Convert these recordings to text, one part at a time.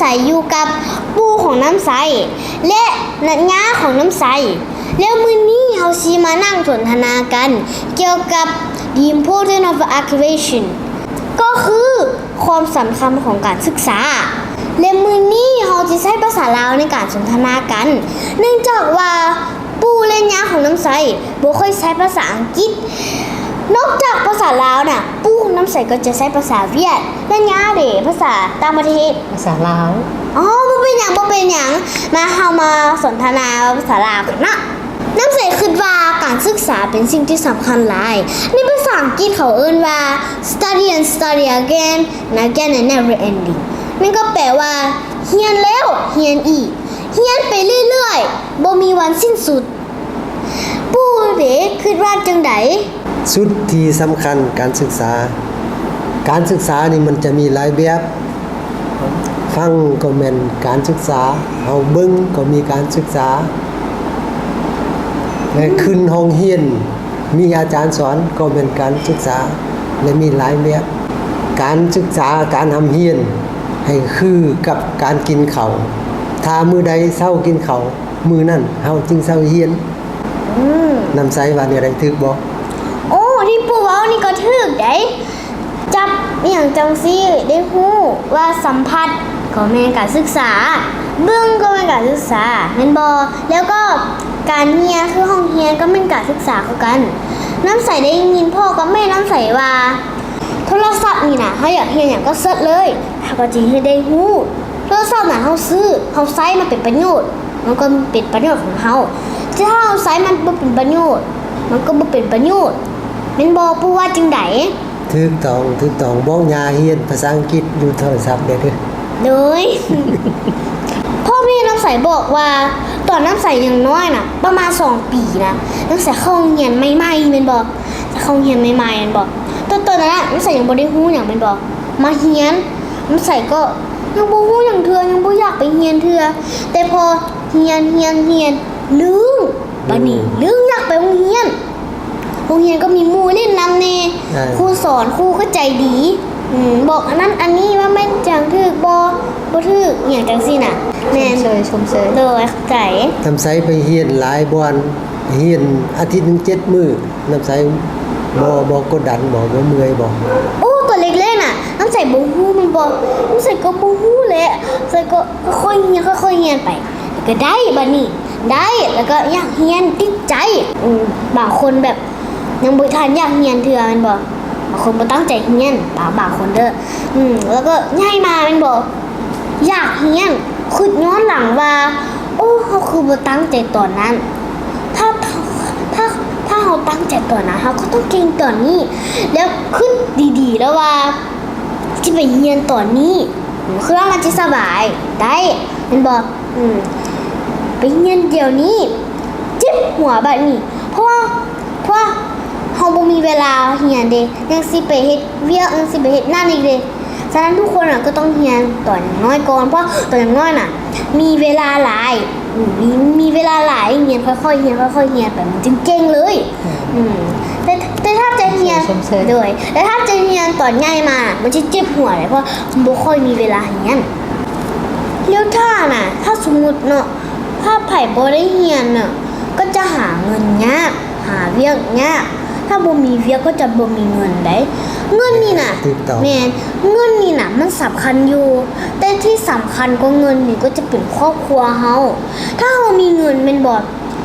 ໃສຢູ່ກັບປູ່ຂອງນ້ຳໃສ ແລະ ຍາຂອງນ້ຳໃສ. ແລ້ວມື້ນີ້ເຮົາຊິມານັ່ງສົນທະນາກັນກ່ຽວກັບ The importance of education ກໍຄືຄວາມສຳຄັນຂອງການສຶກສາ. ແລະ ມື້ນີ້ເຮົາຈະໃຊ້ພາສາລາວໃນການສົນທະນາກັນ ເນື່ອງຈາກວ່າປູ່ ແລະ ຍາຂອງນ້ຳໃສບໍ່ຄ່ອຍໃຊ້ພາສາອັງກິດ. ນອກຈາກພາສາລາວນະ, ປູ່ຂອງນ້ຳໃສກໍຈະໃຊ້ພາສາຫວຽດ ແລະ ຍາເດ ພາສາຕ່າງປະເທດ. ພາສາລາວ. ອໍ ບໍ່ເປັນຫຍັງ, ບໍ່ເປັນຫຍັງ. ມາ, ເຮົາມາສົນທະນາພາສາລາວກັນເນາະ. ນ້ຳໃສຄິດວ່າການສຶກສາເປັນສິ່ງທີ່ສຳຄັນຫຼາຍ. ໃນພາສາອັງກິດເຂົາເອີ້ນວ່າ study and study again and again and never ending. ນັ້ນກໍແປວ່າ ຮຽນແລ້ວຮຽນອີກ, ຮຽນໄປເລື້ອຍໆ, ບໍ່ມີວັນສິ້ນສຸດ. ປູ່ເດ ຄິດວ່າຈັ່ງໃດ? ສຸດທີ່ສຳຄັນການສຶກສາ. ການສຶກສານີ້ມັນຈະມີຫຼາຍແບບ. ຟັງກໍແມ່ນການສຶກສາ, ເຮົາເບິ່ງກໍມີການສຶກສາ, ແລະ ຂຶ້ນຫ້ອງຮຽນມີອາຈານສອນກໍແມ່ນການສຶກສາ ແລະ ມີຫຼາຍແບບ. ການສຶກສາ, ການຮ່ຳຮຽນໃຫ້ຄືກັບການກິນເຂົ້າ. ຖ້າມື້ໃດເຊົາກິນເຂົ້າ, ມື້ນັ້ນເຮົາຈຶ່ງເຊົາຮຽນ. ອືມ ນ້ຳໃສວ່າແນວໃດ, ຖືກບໍ່? ໂອ້ ທີ່ປູ່ເວົ້ານີ້ກໍຖືກໃດ. ຈັບອີ່ຫຍັງຈັ່ງຊີ້ ໄດ້ຮູ້ວ່າສຳຜັດກໍແມ່ນການສຶກສາ, ເບິ່ງກໍແມ່ນການສຶກສາ ແມ່ນບໍ່? ແລ້ວກໍການຮຽນ ຄືຫ້ອງຮຽນ ກໍແມ່ນການສຶກສາຄືກັນ. ນ້ຳໃສໄດ້ຍິນພໍ່ກັບແມ່ນ້ຳໃສວ່າ ໂທລະສັບນີ້ນະ ເຮົາຢາກຮຽນຫຍັງກໍເສີດເລີຍ, ເຮົາກໍຈະເຮັດໄດ້ຮູ້. ໂທລະສັບນະ ເຮົາຊື້, ເຮົາໃຊ້ມັນເປັນປະໂຫຍດ, ມັນກໍເປັນປະໂຫຍດຂອງເຮົາ. ແຕ່ຖ້າເຮົາໃຊ້ມັນບໍ່ເປັນປະໂຫຍດ, ມັນກໍບໍ່ເປັນປະໂຫຍດ. ແມ່ນບໍ່? ປູ່ວ່າຈັ່ງໃດ? ຖືກຕ້ອງ, ຖືກຕ້ອງ. ບອກຍ່າຮຽນພາສາອັງກິດຢູ່ໂທລະສັບແດ່ເດີ. ໂດຍ. ພໍ່ແມ່ນ້ຳໃສບອກວ່າ ຕອນນ້ຳໃສຍັງນ້ອຍນະ, ປະມານສອງປີນະ, ນ້ຳໃສເຂົ້າໂຮງຮຽນໃໝ່ໆ ແມ່ນບໍ່? ເຂົ້າໂຮງຮຽນໃໝ່ໆ ແມ່ນບໍ່? ຕອນ, ຕອນນັ້ນນະ ນ້ຳໃສຍັງບໍ່ໄດ້ຮູ້ຫຍັງ ແມ່ນບໍ່? ມາຮຽນ, ນ້ຳໃສກໍຍັງບໍ່ຮູ້ຫຍັງເທື່ອ, ຍັງບໍ່ຢາກໄປຮຽນເທື່ອ. ແຕ່ພໍຮຽນ, ຮຽນ, ຮຽນ, ລືມ. ບາດນີ້ ອືມ ລືມຢາກໄປໂຮງຮຽນ. ໂຮງຮຽນກໍມີໝູ່ຫຼິ້ນນຳແດ່, ອ່າ ຄູສອນ, ຄູກໍໃຈດີ, ອືມ ບອກອັນນັ້ນອັນນີ້ວ່າແມ່ນຫຍັງຖືກບໍ່, ບໍ່ຖືກ ອີ່ຫຍັງຈັ່ງຊີ້ນະ. ແມ່ນ. ຊົມເຊີຍ, ຊົມເຊີຍ. ໂດຍ, ເຂົ້າໃຈ. ນ້ຳໃສໄປຮຽນຫຼາຍບ່ອນ, ຮຽນອາທິດໜຶ່ງເຈັດມື້, ນ້ຳໃສບໍ່, ບໍ່ກົດດັນບໍ່, ບໍ່ເມື່ອຍບໍ່? ໂອ້ ຕອນແລກໆນະ ນ້ຳໃສບໍ່ຮູ້ແມ່ນບໍ່? ນ້ຳໃສກໍບໍ່ຮູ້ແຫຼະ, ໃສກໍຄ່ອຍຮຽນ, ຄ່ອຍຮຽນໄປ. ກໍໄດ້ບາດນີ້, ໄດ້ ແລ້ວກໍຢາກຮຽນ, ຕິດໃຈ. ອືມ ບາງຄົນແບບຍັງບໍ່ທັນຢາກຮຽນເທື່ອແມ່ນບໍ່? ບາງຄົນບໍ່ຕັ້ງໃຈຮຽນ, ບາງ, ບາງຄົນເດີ. ອືມ ແລ້ວກໍໃຫຍ່ມາແມ່ນບໍ່? ຢາກຮຽນ, ຄິດຍ້ອນຫຼັງວ່າ ໂອ້ ເຮົາຄືບໍ່ຕັ້ງໃຈຕອນນັ້ນ. ຖ້າ, ຖ້າ, ຖ້າເຮົາຕັ້ງໃຈຕອນນັ້ນ, ເຮົາກໍຕ້ອງເກັ່ງຕອນນີ້. ແລ້ວຄິດດີໆແລ້ວວ່າ ຊິໄປຮຽນຕອນນີ້ ຄືວ່າມັນຊິສະບາຍ, ໄດ້ ແມ່ນບໍ່? ອືມ ໄປຮຽນດຽວນີ້ ເຈັບຫົວບາດນີ້ ເພາະວ່າ, ເພາະວ່າເຮົາບໍ່ມີເວລາຮຽນເດ້, ຍັງຊິໄປເຮັດວຽກ, ຍັງຊິໄປເຮັດນັ້ນອີກເດ້. ສະນັ້ນທຸກຄົນນະກໍຕ້ອງຮຽນຕອນຍັງນ້ອຍກ່ອນ, ເພາະຕອນຍັງນ້ອຍນະມີເວລາຫຼາຍ, ອືມ ມີ, ມີເວລາຫຼາຍ, ຮຽນຄ່ອຍໆຮຽນ, ຄ່ອຍໆຮຽນໄປ, ມັນຈຶ່ງເກັ່ງເລີຍ. ອືມ ແຕ່, ແຕ່ຖ້າຈະຮຽນ, ຊົມເຊີຍ, ໂດຍ, ແຕ່ຖ້າຈະຮຽນຕອນໃຫຍ່ມາ ມັນຊິເຈັບຫົວເດ້, ເພາະບໍ່ຄ່ອຍມີເວລາຮຽນ. ແລ້ວຖ້ານະ, ຖ້າສົມມຸດເນາະ, ຖ້າໃຜບໍ່ໄດ້ຮຽນນະ, ກໍຈະຫາເງິນຍາກ, ຫາວຽກຍາກ. ຖ້າບໍ່ມີວຽກກໍຈະບໍ່ມີເງິນໃດ. ເງິນນີ້ນະ, ຖືກຕ້ອງ, ແມ່ນ, ເງິນນີ້ນະ ມັນສຳຄັນຢູ່, ແຕ່ທີ່ສຳຄັນກວ່າເງິນນີ້ກໍຈະເປັນຄອບຄົວເຮົາ. ຖ້າເຮົາມີເງິນແມ່ນບໍ່?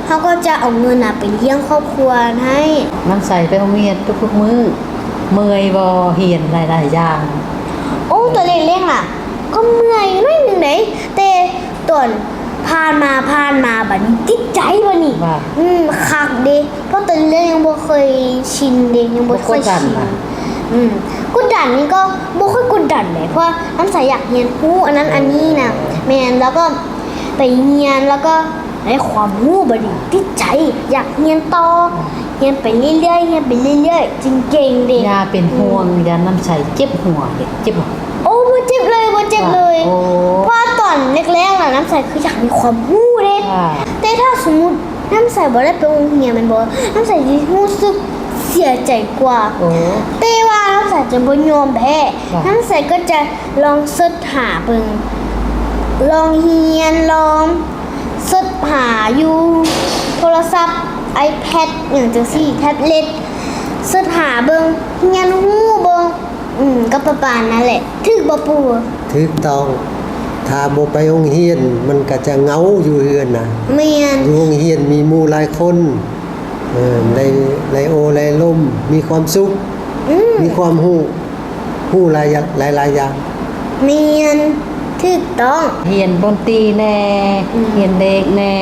ເຮົາກໍຈະເອົາເງິນນະໄປລ້ຽງຄອບຄົວໃຫ້. ນ້ຳໃສໄປໂຮງຮຽນທຸກໆມື້, ເມື່ອຍບໍ່ຮຽນຫຼາຍໆຢ່າງ? ໂອ້ ຕອນເລັກໆນະ ກໍເມື່ອຍໜ້ອຍໜຶ່ງເດ້, ແຕ່ຕອນຜ່ານມາ, ຜ່ານມາບາດນີ້ຕິດໃຈບາດນີ້. ວ່າ? ອືມ ຄັກເດ້, ເພາະຕອນເລັກຍັງບໍ່ເຄີຍຊິນເດ້, ຍັງບໍ່ຄ່ອຍຊິນ. ບໍ່ກົດດັນຫວາ? ອືມ ກົດດັນນີ້ກໍບໍ່ຄ່ອຍກົດດັນເດ້, ເພາະວ່ານ້ຳໃສຢາກຮຽນຮູ້ອັນນັ້ນອັນນີ້ນະ. ແມ່ນ, ແລ້ວກໍໄປຮຽນ, ແລ້ວກໍ ໄດ້ຄວາມຮູ້ບາດນີ້, ຕິດໃຈ, ຢາກຮຽນຕໍ່, ຮຽນໄປເລື້ອຍໆ, ຮຽນໄປເລື້ອຍໆ ຈຶ່ງເກັ່ງເດ້. ຢ່າເປັນຫ່ວງ, ອືມ ຢ້ານນ້ຳໃສເຈັບຫົວເດ້, ເຈັບບໍ່? ໂອ້ ບໍ່ເຈັບເລີຍ, ບໍ່ເຈັບເລີຍ. ໂອ້ ເພາະວ່າຕອນແລກໆນະ ນ້ຳໃສຄືຢາກມີຄວາມຮູ້ເດ້. ອ່າ ແຕ່ຖ້າສົມມຸດນ້ຳໃສບໍ່ໄດ້ໄປໂຮງຮຽນແມ່ນບໍ່? ນ້ຳໃສຊິຮູ້ສຶກເສຍໃຈກວ່າ. ໂອ້ ແຕ່ວ່ານ້ຳໃສຈະບໍ່ຍອມແພ້. ວ່າ? ນ້ຳໃສກໍຈະ ລອງເສີດຫາເບິ່ງ ລອງຮຽນ ລອງເສີດຫາຢູ່ໂທລະສັບ ໄອແພດ ຫຍັງຈັ່ງຊີ້ ແທັບເລັດ ເສີດຫາເບິ່ງ ຮຽນຮູ້ເບິ່ງ ອືມ ກໍປະມານນັ້ນແຫຼະ. ຖືກບໍ່ປູ່? ຖືກຕ້ອງ. ຖ້າບໍ່ໄປໂຮງຮຽນ ມັນກໍຈະເຫງົາຢູ່ເຮືອນນະ. ແມ່ນ. ຢູ່ໂຮງຮຽນມີໝູ່ຫຼາຍຄົນ ເອີ ໄດ້ ໄດ້ໂອ້ໄດ້ລົມ ມີຄວາມສຸກ ອືມ ມີຄວາມຮູ້ ຮູ້ຫຼາຍຢ່າງ ຫຼາຍໆຢ່າງ. ແມ່ນ ຖືກຕ້ອງ. ຮຽນດົນຕີແດ່ ອືມ ຮຽນເລກແດ່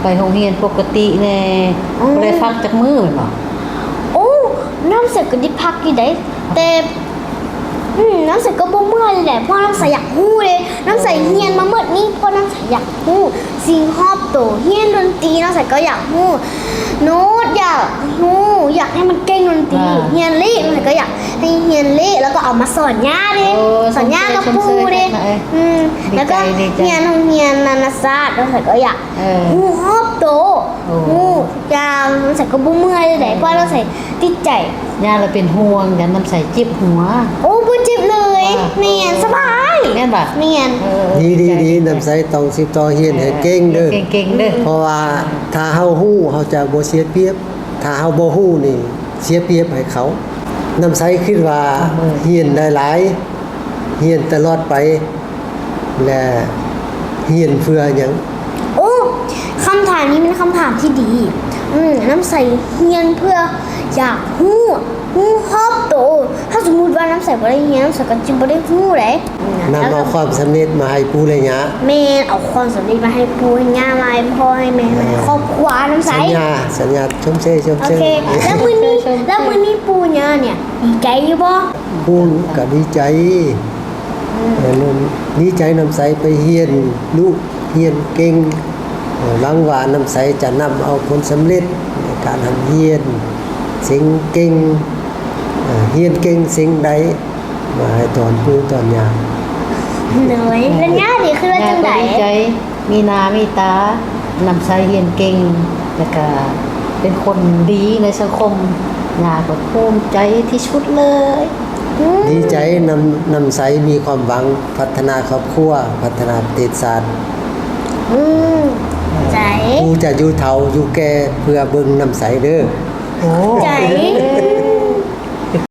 ໄປໂຮງຮຽນປົກກະຕິແດ່. ອືມ ບໍ່ໄດ້ພັກຈັກມື້ແມ່ນບໍ່? ໂອ້ ນ້ຳໃສກໍໄດ້ພັກຢູ່ໃດ໋ ແຕ່ ອືມ ນ້ຳໃສກໍບໍ່ເມື່ອຍແຫຼະ ເພາະນ້ຳໃສຢາກຮູ້ເດ້. ນ້ຳໃສຮຽນມາໝົດນີ້ ເພາະນ້ຳໃສຢາກຮູ້ສິ່ງຮອບໂຕ. ຮຽນດົນຕີ ນ້ຳໃສກໍຢາກຮູ້ໂນ້ດ ຢາກຮູ້ ຢາກໃຫ້ມັນເກັ່ງດົນຕີ. ອ່າ ຮຽນເລກ ນ້ຳໃສກໍຢາກໃຫ້ຮຽນເລກ ແລ້ວກໍເອົາມາສອນຍ່າເດ້. ໂອ້ ສອນຍ່າກັບປູ່ເດ້. ຊົມເຊີຍ ຊົມເຊີຍ ອືມ ດີໃຈ ແລ້ວກໍຮຽນໂຮງຮຽນນານາຊາດ ນ້ຳໃສກໍຢາກ ເອີ ຮູ້ຮອບໂຕ ໂອ້ ຮູ້ຢ່າງ ນ້ຳໃສກໍບໍ່ເມື່ອຍເລີຍ ເອີ ເພາະວ່ານ້ຳໃສຕິດໃຈ. ຍ່າລະເປັນຫ່ວງ ຢ້ານນ້ຳໃສເຈັບຫົວ. ໂອ້ ບໍ່ເຈັບເລີຍ. ອ່າ ແມ່ນ ສະບາຍ. ແມ່ນບໍ່? ແມ່ນ. ເອີ ດີໆໆ ນ້ຳໃສຕ້ອງສືບຕໍ່ຮຽນໃຫ້ເກັ່ງເດີ ເອີ ເກັ່ງໆເດີ ເພາະວ່າຖ້າເຮົາຮູ້ ເຮົາຈະບໍ່ເສຍປຽບ. ຖ້າເຮົາບໍ່ຮູ້ນີ້ ເສຍປຽບໃຫ້ເຂົາ. ນ້ຳໃສຄິດວ່າຮຽນໄດ້ຫຼາຍ ຮຽນຕະຫຼອດໄປ ແລະ ຮຽນເພື່ອຫຍັງ? ໂອ້ ຄຳຖາມນີ້ແມ່ນຄຳຖາມທີ່ດີ. ອືມ ນ້ຳໃສຮຽນເພື່ອຢາກຮູ້ ຮູ້ຮອບໂຕ. ຖ້າສົມມຸດວ່ານ້ຳໃສບໍ່ໄດ້ຮຽນ ນ້ຳໃສກໍຈະບໍ່ໄດ້ຮູ້ເດ້. ນຳເອົາຄວາມສຳເລັດມາໃຫ້ປູ່ແລະຍ່າ. ແມ່ນ ເອົາຄວາມສຳເລັດມາໃຫ້ປູ່ ໃຫ້ຍ່າ ມາໃຫ້ພໍ່ ໃຫ້ແມ່ ໃຫ້ຄອບຄົວນ້ຳໃສ. ສັນຍາ ສັນຍາ ຊົມເຊີຍ ຊົມເຊີຍ. ໂອເຄ ແລ້ວມື້ນີ້ ແລ້ວມື້ນີ້ປູ່ຍ່ານີ້ດີໃຈຢູ່ບໍ່? ປູ່ກໍດີໃຈ. ອືມ ເອີ ດີໃຈນ້ຳໃສໄປຮຽນ ລູກຮຽນເກັ່ງ. ເອີ ຫວັງວ່ານ້ຳໃສຈະນຳເອົາຜົນສຳເລັດໃນການຮ່ຳຮຽນ ເສັງເກັ່ງ ເອີ ຮຽນເກັ່ງເສັງໄດ້ ມາໃຫ້ຕອນປູ່ຕອນຍ່າ. ໂດຍ ແລ້ວຍ່ານີ້ຄິດວ່າຈັ່ງໃດ? ຍ່າກໍດີໃຈ ມີໜ້າມີຕາ ນ້ຳໃສຮຽນເກັ່ງ ແລ້ວກະເປັນຄົນດີໃນສັງຄົມ ຍ່າກໍພູມໃຈທີ່ສຸດເລີຍ. ອືມ ດີໃຈນຳ ນ້ຳໃສມີຄວາມຫວັງ ພັດທະນາຄອບຄົວ ພັດທະນາປະເທດຊາດ. ອືມ ໃຈ ຜູ້ຈະຢູ່ເຖົ້າຢູ່ແກ່ເພື່ອເບິ່ງນ້ຳໃສເດີ. ໂອ້ ໃຈ.